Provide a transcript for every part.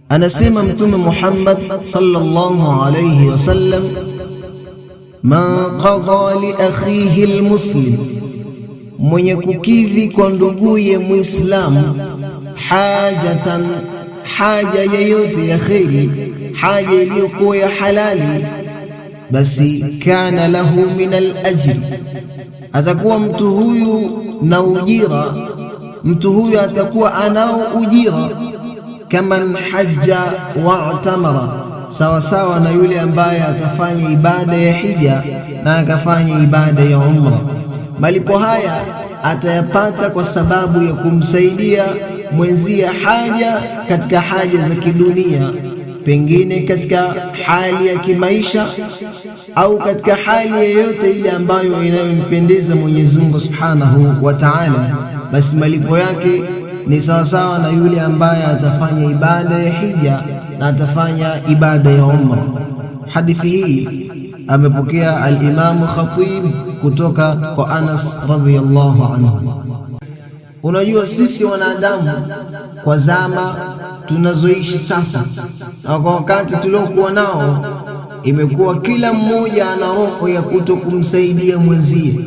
Anasema Mtume Muhammad sallallahu alayhi wasallam, man qadha li akhihi almuslim, mwenye kukidhi kwa nduguye Muislamu, hajatan, haja yeyote ya kheri, haja iliyokuwa ya halali, basi kana lahu min alajri, atakuwa mtu huyu na ujira, mtu huyu atakuwa anao ujira kaman hajja wa'tamara, sawa sawa na yule ambaye atafanya ibada ya hija na akafanya ibada ya umra. Malipo haya atayapata kwa sababu ya kumsaidia mwenzia haja katika haja za kidunia, pengine katika hali ya kimaisha au katika hali yoyote ile ambayo inayompendeza Mwenyezi Mungu Subhanahu wa Ta'ala, basi malipo yake ni sawasawa na yule ambaye atafanya ibada ya hija na atafanya ibada ya umra. Hadithi hii amepokea al-Imamu Khatib kutoka kwa Anas radhiyallahu anhu. Unajua, sisi wanadamu kwa zama tunazoishi sasa na kwa wakati tuliokuwa nao, imekuwa kila mmoja ana roho ya kuto kumsaidia mwenzie,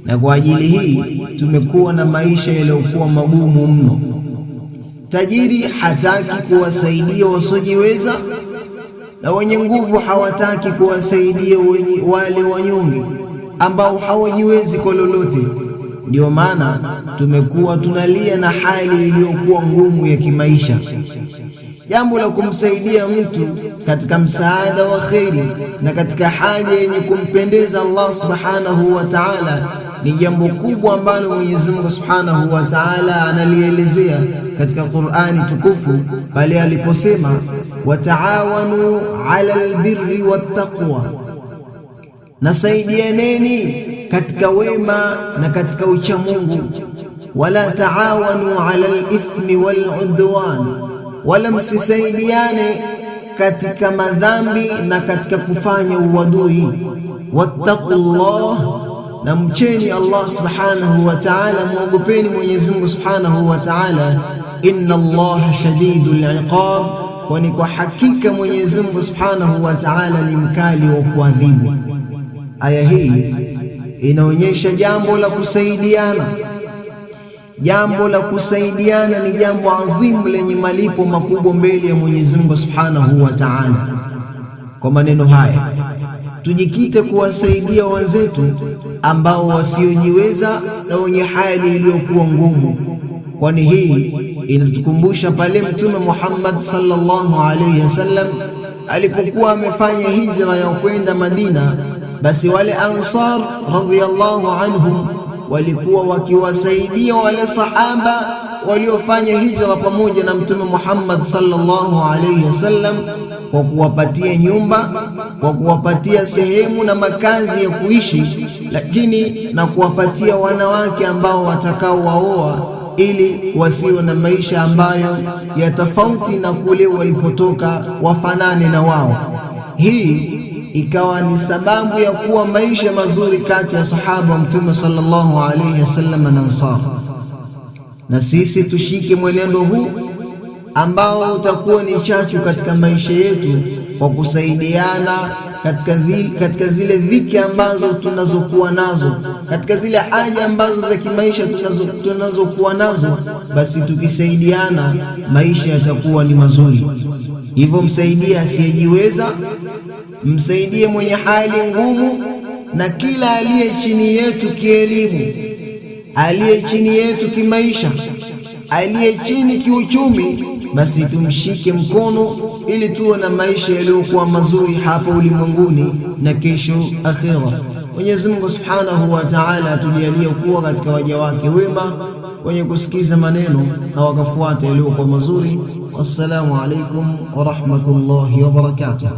na kwa ajili hii tumekuwa na maisha yaliyokuwa magumu mno. Tajiri hataki kuwasaidia wasiojiweza na wenye nguvu hawataki kuwasaidia wale wanyonge ambao hawajiwezi kwa lolote. Ndiyo maana tumekuwa tunalia na hali iliyokuwa ngumu ya kimaisha. Jambo la kumsaidia mtu katika msaada wa kheri na katika haja yenye kumpendeza Allah subhanahu wa ta'ala ni jambo kubwa ambalo Mwenyezi Mungu Subhanahu wa Ta'ala analielezea katika Qur'ani tukufu pale aliposema, wataawanu ala albirri wattaqwa, nasaidianeni katika wema na katika uchamungu, wala taawanu ala alithmi waludwan, wala msisaidiane katika madhambi na katika kufanya uadui. Wattaqullah, na mcheni Allah subhanahu wa ta'ala, mwogopeni Mwenyezi Mungu subhanahu wa ta'ala. Inna Allaha shadidul iqab, kwani kwa hakika Mwenyezi Mungu subhanahu wa ta'ala ni mkali wa kuadhibu. Aya hii inaonyesha jambo la kusaidiana. Jambo la kusaidiana ni jambo adhimu lenye malipo makubwa mbele ya Mwenyezi Mungu subhanahu wa ta'ala. Kwa maneno haya tujikite kuwasaidia wenzetu ambao wasiojiweza na wenye hali iliyokuwa ngumu, kwani hii inatukumbusha pale Mtume Muhammad sallallahu alaihi wasallam alipokuwa amefanya hijra ya kwenda Madina, basi wale Ansar radhiyallahu anhum walikuwa wakiwasaidia wale sahaba waliofanya hijra pamoja na Mtume Muhammad sallallahu alaihi wasallam kwa kuwapatia nyumba, kwa kuwapatia sehemu na makazi ya kuishi, lakini na kuwapatia wanawake ambao watakaowaoa ili wasiwe na maisha ambayo ya tofauti na kule walipotoka, wafanane na wao. Hii ikawa ni sababu ya kuwa maisha mazuri kati ya sahaba wa Mtume sallallahu alaihi wasallam na Ansar. Na sisi tushike mwenendo huu ambao utakuwa ni chachu katika maisha yetu kwa kusaidiana katika zile dhiki ambazo tunazokuwa nazo, katika zile haja ambazo za kimaisha tunazokuwa nazo, basi tukisaidiana maisha yatakuwa ni mazuri. Hivyo msaidie asiyejiweza, msaidie mwenye hali ngumu, na kila aliye chini yetu kielimu, aliye chini yetu kimaisha, aliye chini kiuchumi, basi tumshike mkono ili tuwe na maisha yaliyokuwa mazuri hapa ulimwenguni na kesho akhira. Mwenyezi Mungu Subhanahu wa Ta'ala atujalie kuwa katika waja wake wema wenye kusikiza maneno na wakafuata yaliyokuwa mazuri. Wassalamu alaikum wa rahmatullahi wa barakatuh.